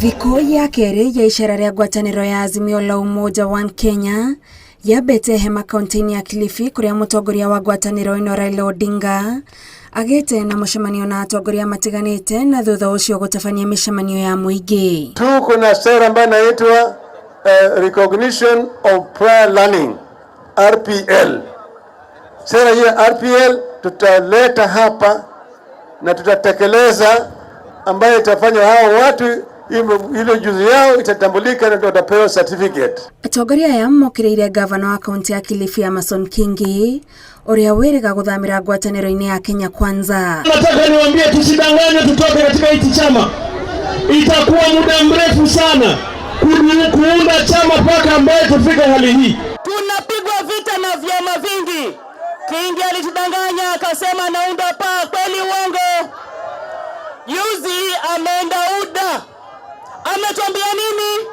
Thikũ ya kerĩ ya icera rĩa ngwatanĩro ya Azimio la Umoja One Kenya yambĩte hema kaunti-inĩ ya Kilifi kũrĩa mũtongoria wa ngwatanĩro ĩno Raila Odinga agĩte na mũcemanio na atongoria matiganĩte na thutha ũcio gũtabania mĩcemanio ya mũingĩ. Tuko na sera ambayo inaitwa Recognition of Prior Learning, RPL. Sera hiyo RPL tutaleta hapa na tutatekeleza, ambayo itafanya hao watu ile ujuzi yao itatambulika na watapewa certificate. Atongoria aya mokĩrĩire ngavana wa kaunti ya Kilifi Amason Kingi ũrĩa wĩrĩga gũthamĩra ngwatanĩro-inĩ ya Kenya Kwanza. Nataka niwaambie tusidanganywe tutoke katika hiki chama. Itakuwa muda mrefu sana kuunda chama mpaka ambaye tufike hali hii. Tunapigwa vita na vyama vingi. Kingi alitudanganya akasema anaunda PAA, kweli uongo? Juzi ameenda UDA, ametuambia nini?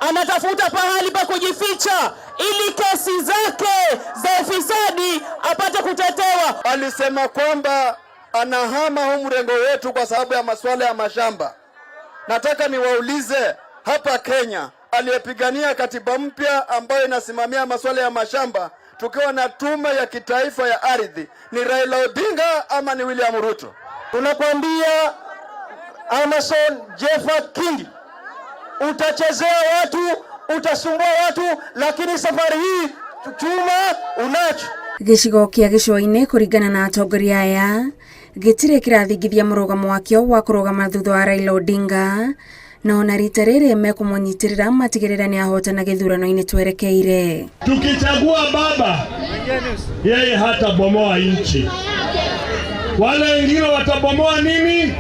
Anatafuta pahali pa kujificha ili kesi zake za ufisadi apate kutetewa. Alisema kwamba anahama huu mrengo wetu kwa sababu ya masuala ya mashamba. Nataka niwaulize hapa Kenya, aliyepigania katiba mpya ambayo inasimamia masuala ya mashamba tukiwa na tume ya kitaifa ya ardhi ni Raila Odinga ama ni William Ruto? Tunakwambia Amason Jeffa Kingi, utachezea watu, utasumbua watu, lakini safari hii chuma unacho. Gĩcigo kĩa gĩcũa-inĩ kũringana na atongoria aya gĩtirĩ kĩrathingithia mũrũgamo wakĩo wa kũrũgama thutha wa Raila Odinga na ona rita rĩrĩ mekũmũnyitĩrĩra matigĩrĩre nĩ ahotana gĩthurano-inĩ twerekeire. Tukichagua baba, yeye hatabomoa nchi. Wale wengine watabomoa nini?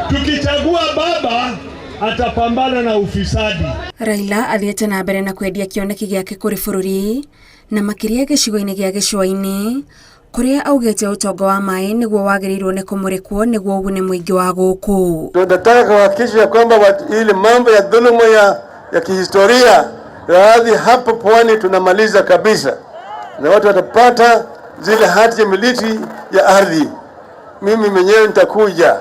Tukichagua baba atapambana na ufisadi. Raila athiĩte na mbere na kwendia kĩoneki gĩake kũrĩ bũrũri na makĩria gĩcigo-inĩ gĩa gĩcũa-inĩ kũrĩa augĩte ũtonga wa maĩ nĩguo wagĩrĩirwo nĩ kũmũrĩkwo nĩguo ũgune mũingĩ wa gũkũ. Tunataka kuhakikisha kwamba ile mambo ya dhuluma ya kihistoria ya ardhi hapa pwani tunamaliza kabisa, na watu watapata zile hati ya miliki ya ardhi. Mimi mwenyewe nitakuja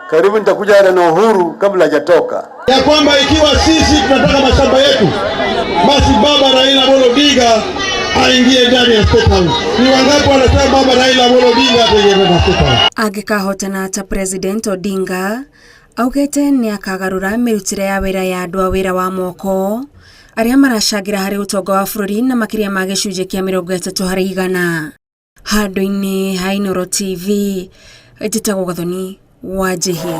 karibu, nitakuja hata na Uhuru kabla hajatoka, ya kwamba ikiwa sisi tunataka mashamba yetu, basi baba Raila Amolo Odinga aingie ndani ya State House. Ni wangapi wanasema baba Raila Amolo Odinga ataingia ndani ya State House? Angĩkahotana ta President Odinga augĩte nĩ akagarũra mĩrutĩre ya wĩra ya andũ a wĩra wa moko arĩa maracangĩra harĩ ũtonga wa bũrũri na makĩria ma gĩcunjĩ kĩa 30%. Handũ-inĩ ha Inooro TV, njĩtagwo Gathoni Wanjĩhi.